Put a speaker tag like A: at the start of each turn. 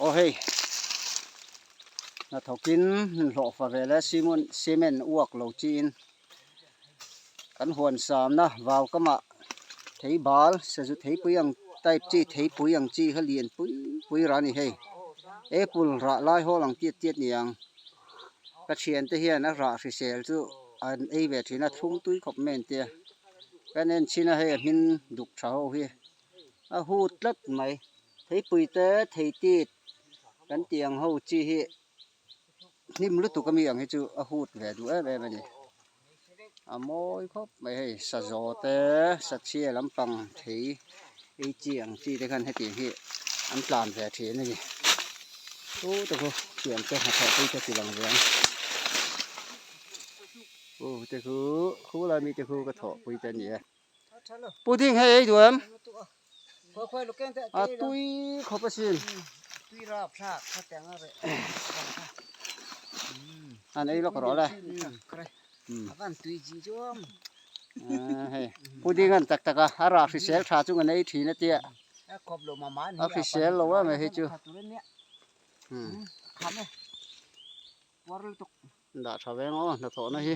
A: Aw hei hnathawkin hlawhfa ve le cement cement uak lo chiin kan huan samna vau kamah thei bal sazu theipui ang type chi theipui ang chi kha lian pui pui rah a ni hei apple rah lai hawl ang tiat tiat ni ang ka thiante hian a rah hrisel chu an ei ve thin a thlum tui khawp mai an tia kan en chhin a hei a hmin duk tha ho hi a hut tlat mai. Theipui te thei tit kan tih ang ho chi hi hnim lutuk ami ang hi chu a hut ve duh em em a ni. A mawi khawp mai hei sazaw te sachhia lampang thei ei chi ang chi te khan hetiang hi an tlan ve thin a ni. Chu te khu thiam te hnathawh pui te ti lang ve ang. Aw te khu khulai mi te khu ka thawh pui te a ni e. Pudding hei ei duh em? A tui khawp asin. An ei lawk rawh le. Hei pudding an tak tak a, a rah hrisel tha chu kan ei thin a tia. A hrisel lo em hei chu. Dah tha veng aw hnathawhna hi.